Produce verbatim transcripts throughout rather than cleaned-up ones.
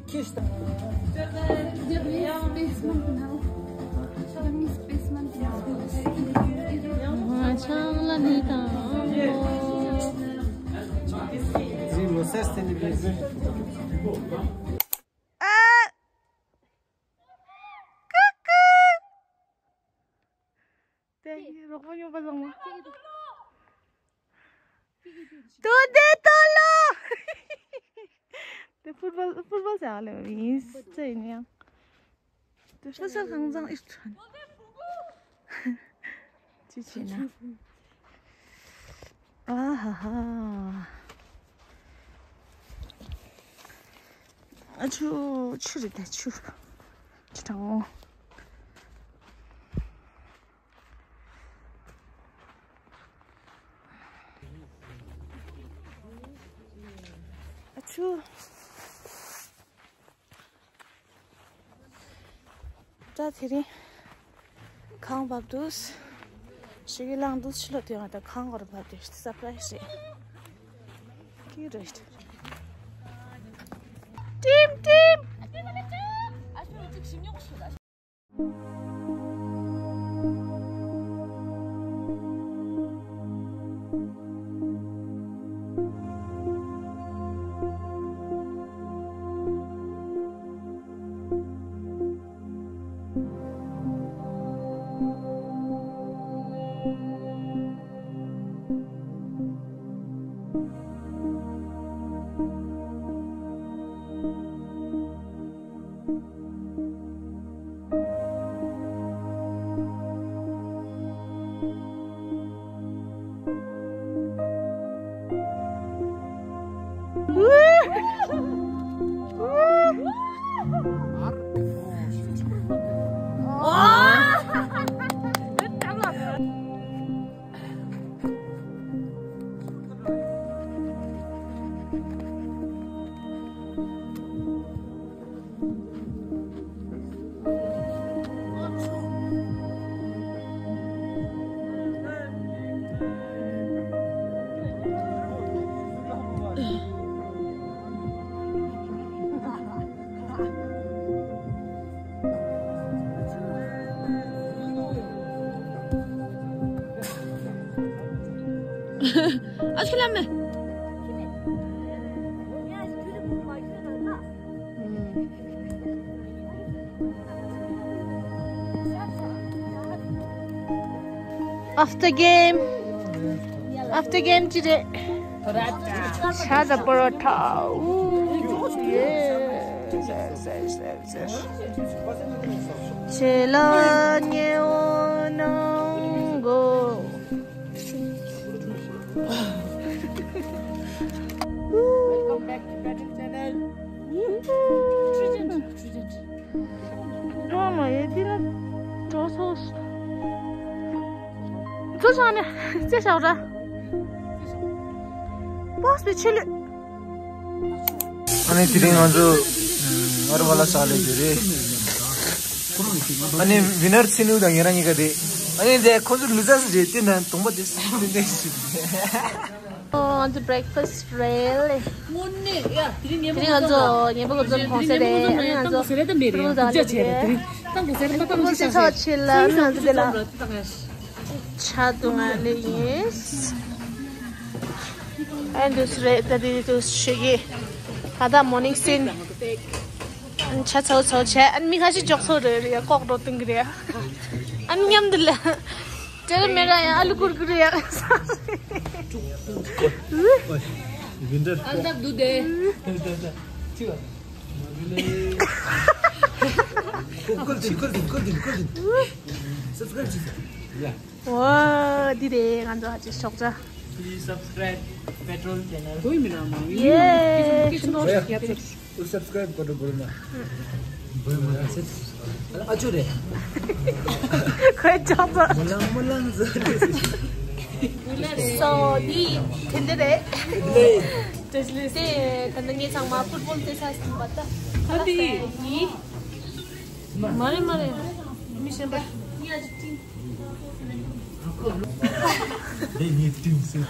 Basement now. Basement now. ཆང་ལ་ནི་དང་། ཨ། ཀུ་ཀུ། དེ་རོགས་པ་ཉོ་པ་བཟང་མ། དོ་དེ་དོ་ལོ། དེ་ཕུཊ་བོལ་ཕུཊ་བོལ་ཟེར་ཨ་ལེ་བ་ཡིན་ཙེ་ཡིན་ཡང་། དེ་ཧྲ་ཤར་ཁང་བཟང་ཨིར་ཁྲོན། ཅི་བྱེད་ན། ཨ་ཧ་ཧ། ཨ་ཆུ་ཆུ་རེད་ད་ཆུ། ཆུ་གྲང་མོ། ཨ་ཆུ། ད་དེ་རིང་ཁང་བབས་འདུག་ཞིག་གི་ལངས་འདུག་ཕྱི་ལོགས་དེ་ང་ད་ཁང་སྐོར་བབས་དེ་སར་པ་རའི་ཛི་རེད། ཀི་རེད། ཏིམ་ཏིམ། ཨ་ཆུ་ལ་མེ། After game. After game today. Shut the parotta. Ooh, yes, yes, yes, yes, yes. Chela nyeo nango. Welcome back to Pattern Channel. ཨ་མ་ཡེ་འདི་ལ་འགྲོ་སོང་། ཚུར་སོང་ནས་རྩེ་ཞའོ་ར། པོས་པའི་ཆེད་ལུས། ཨ་ནི་དེ་རིང་ང་ཚོ་ཨར་བ་ལ་ས་ལེ་དེ་རེད། ཨ་ནི་ཝི་ནར་ཚི་ནུ་དང་ཉེ་རང་གཉིས་ཀ་རེད། ཨ་ནི་དེ་ཁོ་ཚོ་ལུ་ཙ་སི་རེད་དེ་ན་དུང་པ་དེ་སི་དེ་ནས་ཞིག་ང་ཚོ་བྷི་རེག་ཕ་སི་རེད། དེ་རིང་ང་ཚོ་ཉེ་པོ་ང་ཚོ་གོང་ས་རེད། ང་ཚོ་ཕུར་བུ་དང་ལི་རེད། ཕུར་བུ་དེ་ཚོ་ཆེ་ལ་ང་ཚོ་དེ་ལ་ཆ་དུ་ང་ལེ་ཡིན། ཨན་དུས་རེད་ད་དེ་དུས་ཤེས་གི། ད་ད་མོ་ནིང་སིན། ཆ་ཚོ་ཚོ་ཆེ་ཨན་མི་ཁ་ཤས་འཇོག་ཚོ་རེད་རེད་ཡ་ལྐོག་འགྲོ་བཏང་གི་རེད་ཡ། ཨན་མཉམ་དུ་ལ། དེར་མེ་ར་ཡང་ཨ་ལུ་ཀུར་ཀུར་ཡང་། ཨ་འདབ་འདུག་དེ། ཀོ་ཀོལ་ཏིན་ཀོལ་ཏིན་ཀོལ་ཏིན་ཀོལ་ཏིན། སབ་སི་ཀ་རེབ་བྱེད་ཤོག་ཡ། ཨོ་འདི་རེད་ང་ཚོ་ཨ་ཅེ་ཤོག་ཅ། Please subscribe Petrol Channel. ཡེ། ཨོ་སབ་སི་ཀ་རེབ་གོ་འགྲོ་བོར་ན། བོར་མ་ན་ཟེར། ཨ་ཅོ་རེད། ཁོས་ཅོག་ཙེ། མོ་ལང་མོ་ལང་ཟེར། སོ་འདི་དེ་འདི་རེད། ལེ། དེ་ད་ནི་ངས་ཚང་མ་ཕུཊ་བོལ་དེ་ས་སྟོན་པ་ད། ཨ་འདི། མ་རེད་མ་རེད། མི་གཞན་པ། ངས་ཀྲིན་སེ།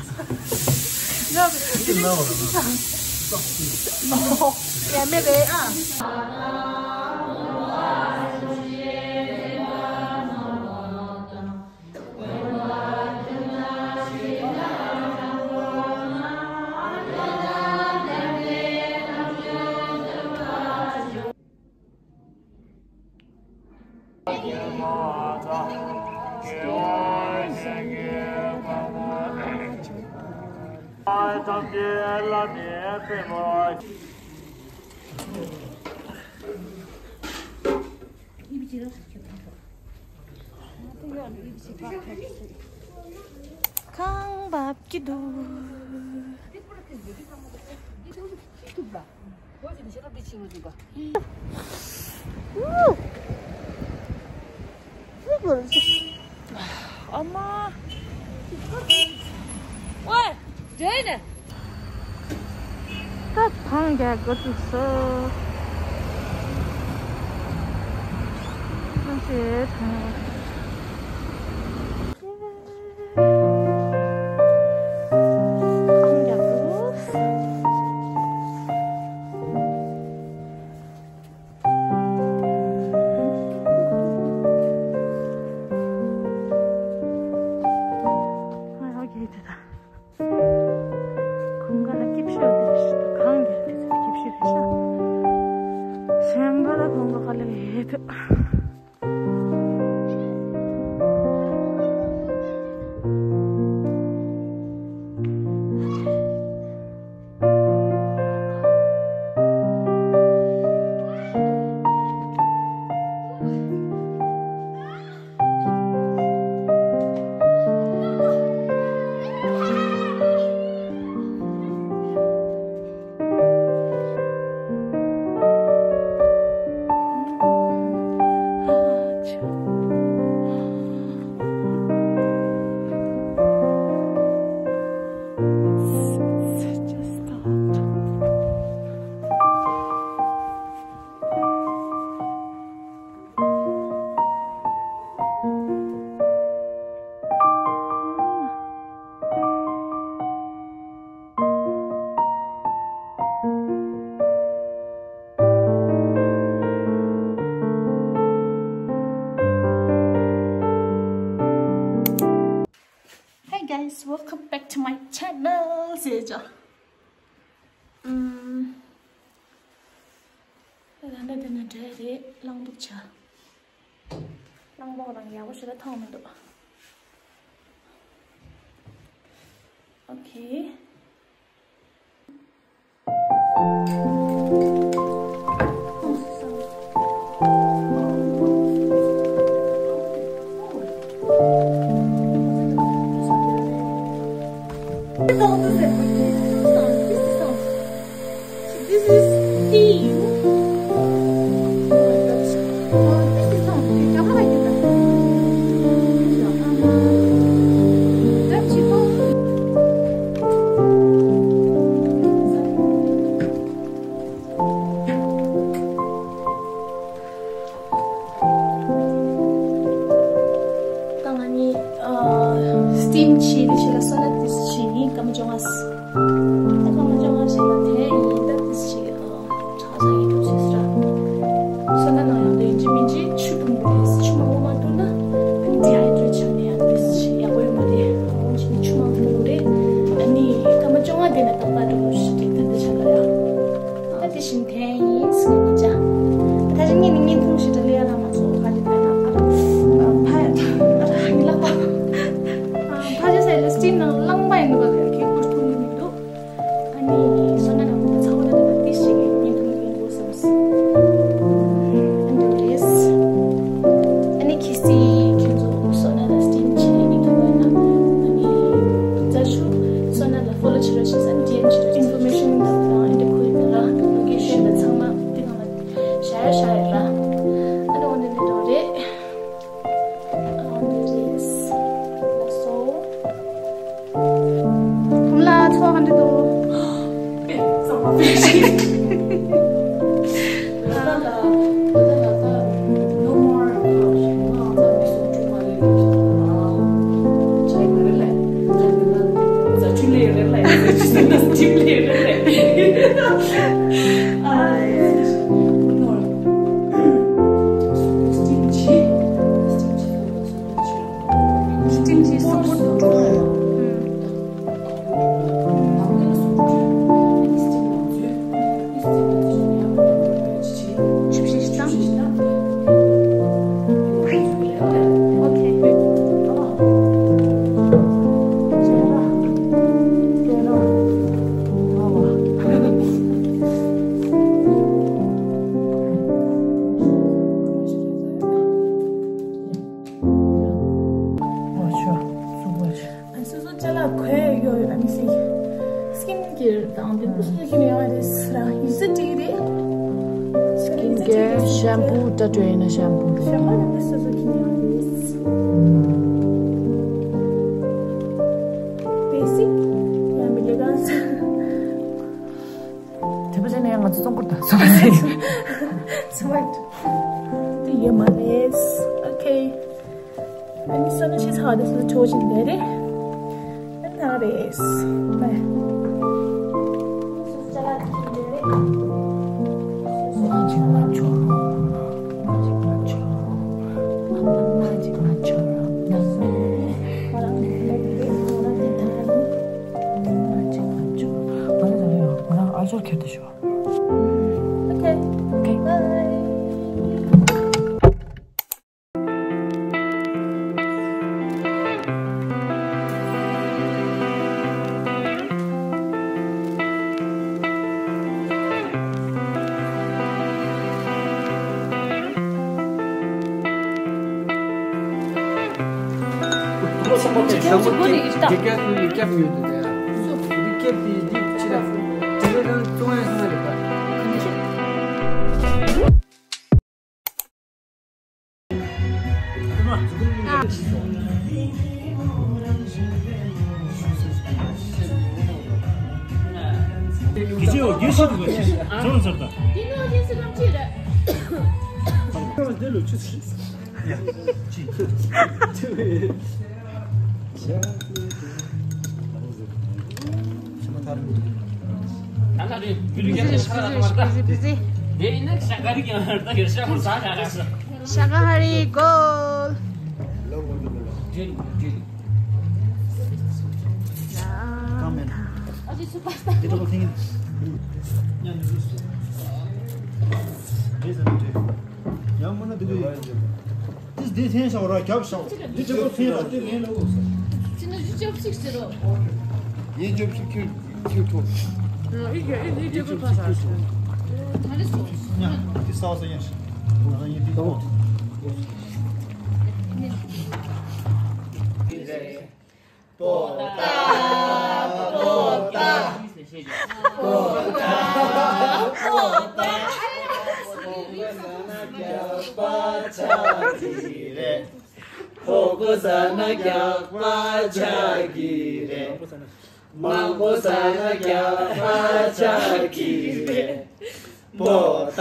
ཡོད། ཀྲིན་ལ་བ་ར། ཡ་མེད་རེད་ཨ། ཁང་བབས་ཀྱི་འདུག་ཨ་མ། ཝེ། འདྲེ་ནས། ད་ཐང་རྒྱག་དགོས་ཚུལ་སོ། ཐང་ཆེ་ཐང་། ཐང་རྒྱག་དགོས། ཨ་ཡོ་གི་དེ་ད། གུང་ག་ལ་སྐྱིབས་ཤོག་དེ་རེད་ཤག་གང་གི་དེ་ཚོ་སྐྱིབས་ཤོག་རེད་ཤག་གཞན་པ་ལ་གུང་ག་ག་ལ་ཡོད་དུ། Hey guys, welcome back to my channel. ཟེར་ཅོ། ཨམ། ད་ལྟ་འདི་ནི་འདྲ་རེད། གླང་འབུག་བྱ། གླང་འབུག་རང་ཡག་པོ་ཞིག་ལ་མཐོང་མི་འདུག་ཨོ་ཁེ། This is tea. Oh my gosh. Oh, this is not. ད་ང་གཉིས་སི་ཊིམ་བྱས་དེ་བྱས་ལ་སོ་ན་ཏིས་བྱས་ཡིན། སྐར་མ་བཅོ་ལྔ། ད་སྐར་མ་བཅོ་ལྔ་བྱས་ལ་དེ་ཡིན། ད་ཏིས་བྱས་ཨ་ཆང་ས་ཡིན་སྐབས་སུ་ར། སོ་ན་ནང་ཡང་དེ་ཡིན་གཅིག་མིན་གཅིག་ཆུ་འཐུང་དགོས་རེད། ཆུ་མང་པོ་མ་འཐུང་ན་ཨ་ནི་ཌི་ཧའི་ཌི་རེཊ་ཆགས་ནས་ཡང་ཏིས་བྱས་ཡག་པོ་ཡོད་མ་རེད། འོན་ཀྱང་ཆུ་མང་འཐུང་དགོས་རེད། ཨ་ནི་སྐར་མ་བཅོ་ལྔ་དེ་ནས་ད་པ་འགྲོ་དགོས་ཞིག་དེ་འདི་ཆགས་ལ་ཡ། ད་དེ་བཞིན་དེ་ཡིན་ཟེར་ནས་ཅ། ད་ཅི་ཉིན་ནི་ཉིན་ཐུང་ཞིག་ཏུ་ལས་ལ་མ་སོང་ཁ་ཅིག་ཕན་ན་ཨ་ཕ་ཡ་ཨ་ཧ་ལ་པ་ཕ་ཅི་སའི་ལ་སི་ཊིམ་ནང་གླང་པ་ཡིན་འདུག་ག་ལ་ཁྱེད་ཁུར་ཐུག་ནི་མི་འདུག་ཨ་ནི་སོ་ན་ནང་དུ་ཚ་བོ་ད་ད་ཏི་ཞིག་ཉིན་ཐུང་ཡིན་འགྲོ་བསམ་སི་ཨ་འདུག་རེད། ཨ་ནི་ཁྱི་སི་ཁྱོད་ཚོ་སོ་ན་ལ་སི་ཊིམ་བྱེད་ནི་ཐུག་པ་ན་ཨ་ནི་རྫ་ཆུ་སོ་ན་ལ་ཕོ་ལོ་བྱེད་རོགས་བྱེད་ས་ཌི་ཨེམ་བྱེད་རོགས་ཨིན་ཕོར་མེ་ཤན་དང་དང་ཨེ་འདྲ་ཁུལ་ལ་ལོ་ཀེ་ཤན་ལ་ཚང་མ་དེ་གང་ལ་ཤར་ཤར་ར། ཨ་ནི་འོ་ནི་འདི་འདྲ་རེད། ཨ་འདི་རེད། ལགས་སོ། ཁོམ་ལ་ཚོ་ག་འདྲ་འདུག་ཨེ་གཙང་མ་དཔེ་ཞིག་ད་ལྟ་ལ་ད་ལྟ་ལ་ད་no more ང་ང་ཚ་མི་སུ་འཁྲུག་མ་ལས་ལ་ཞིག་ད་ལ་ཆ་ཡི་མ་རེད་ལས་ད་ལྟ་ལ་རྫ་ཆུ་ལས་རེད་ལས་ཆུ་ཟེར་ན་སི་ཊིམ་ལས་རེད་ལས། དང་ལྡན་པ་སོ་སོ་ཁྱེར་ཡོང་བ་རེད། རང་ཡིན་ཟེར་དྲིས་རེད། སི་ཀིན་ཁེར་ཤམ་པུ་ཏྲ་ཏྲོ་ཡིན་ན་ཤམ་པུ་ཤམ་པུ་ལྡན་པ་སོ་སོ་ཁྱེར་ཡོང་བ་རེད། བེ་སིག་ཡང་མི་ལེ་གང་ཟེར། དེ་བ་ཅན་ནས་ང་ཚོ་ཙོང་ཁུར་དང་སོ་བ་ཟེར། སོ་བ་དེ་ཡོད་མ་རེད། ཨོ་ཁེ། ཨ་ནི་སོ་ནི་ཤི་ཚ་བ་དེ་སོ་ཆོ་ཞིག་རེད་རེད། ཨ་ནི་ད་རེད། ལེ། ཨ་ཅོ་ཁྱེར་ཏེ་ཤོག Okay. Okay. Bye. Shakahari goal. ཡང་མིན་ན་འདི་འདི་ཡིན། འདི་འདི་འཐེན་བཞག་ར་རྒྱབ་བཞག་འདི་ལྗིད་པོ་འཐེན་ར་དེ་ལེན་ལོ། ཅི་ན་ཅི་ཅོབ་ཅིག་ཟེར་རོ། ཡིན་ཅོབ་ཅིག་ཁྱོད་ཁྱོད་ཐོག་ཡིན་ཅོབ་ཅིག་ཁྱོད་ཐོག་ད་རེ་སོ། ཡང་འདི་ས་བ་ས་ཡང་ཞིག་ང་རང་ཡིན་འདི་ཐོག་པོ་ཏ། པོ་ཏ། པོ་ཏ། པོ་ཏ། ཁོག་པ་ཟ་ན་རྒྱགས་པ་ཆགས་ཀྱི་རེད། མང་པོ་ཟ་ན་རྒྱགས་པ་ཆགས་ཀྱི་རེད། པོ་ཏ།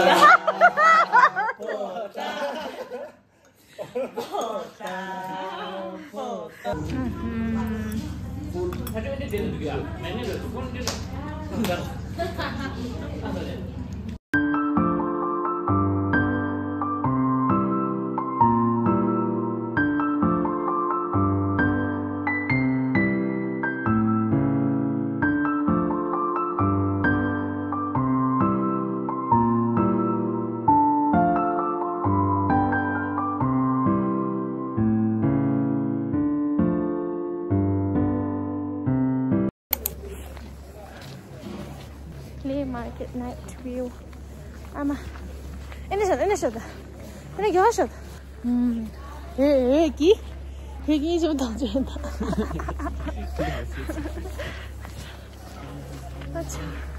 པོ་ཏ། Leh Market night view. ཨ་མ། ཨེ་ནས་ཤོད། ཨེ་ནས་ཤོད། ཨེ་ནས་རྒྱགས་ཤོད། ཨེ་ཨེ་ཀི། ཧེ་ཀི་ཞིག་དང་བཅས་ད། ཨ་ཆ།